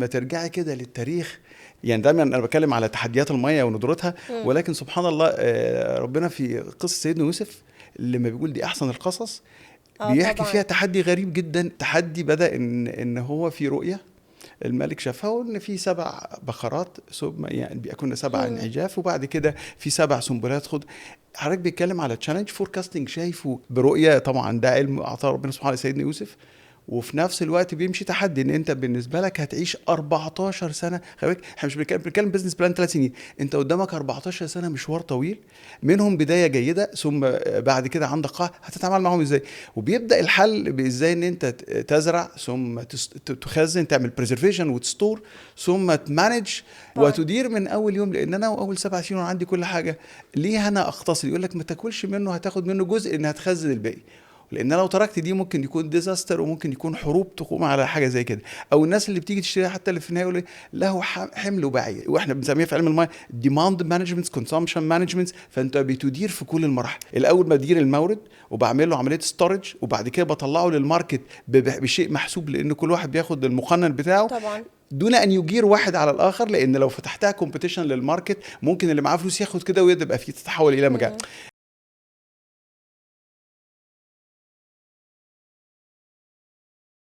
لما ترجعي كده للتاريخ، يعني دايما انا بتكلم على تحديات المية وندرتها، ولكن سبحان الله ربنا في قصة سيدنا يوسف لما بيقول دي احسن القصص، بيحكي فيها تحدي غريب جدا. تحدي بدا ان هو في رؤية الملك شافها، وان في 7 بقرات ثم يعني بيكون 7 عجاف، وبعد كده في 7 سنبلات خضر. حضرتك بيتكلم على challenge forecasting شايفه برؤية، طبعا ده علم اعطاه ربنا سبحانه لسيدنا يوسف، وفي نفس الوقت بيمشي تحدي ان انت بالنسبة لك هتعيش 14 سنة. خلي بالك احنا مش بنتكلم business plan 3 سنين، انت قدامك 14 سنة مشوار طويل، منهم بداية جيدة ثم بعد كده عندك قاع، هتتعامل معاهم ازاي؟ وبيبدا الحل بازاي ان انت تزرع ثم تخزن، تعمل preservation وت store، ثم ت manage وتدير من اول يوم. لان انا اول 7 سنين وأنا عندي كل حاجة، ليه انا اقتصد؟ يقول لك ما تاكلش منه، هتاخد منه جزء ان هتخزن الباقي، لان لو تركت دي ممكن يكون disaster وممكن يكون حروب تقوم على حاجة زي كده، او الناس اللي بتيجي تشتريها حتى اللي في النهاية يقول له حمل وبعير، واحنا بنسميها في علم المايه demand management، consumption management. فانت بتدير في كل المراحل، الاول بدير المورد وبعمل له عملية storage، وبعد كده بطلعه لل market بشيء محسوب، لان كل واحد بياخد المقنن بتاعه دون ان يجير واحد على الاخر، لان لو فتحتها competition لل market ممكن اللي معاه فلوس ياخد كده ويبقى في تتحول الى مجال.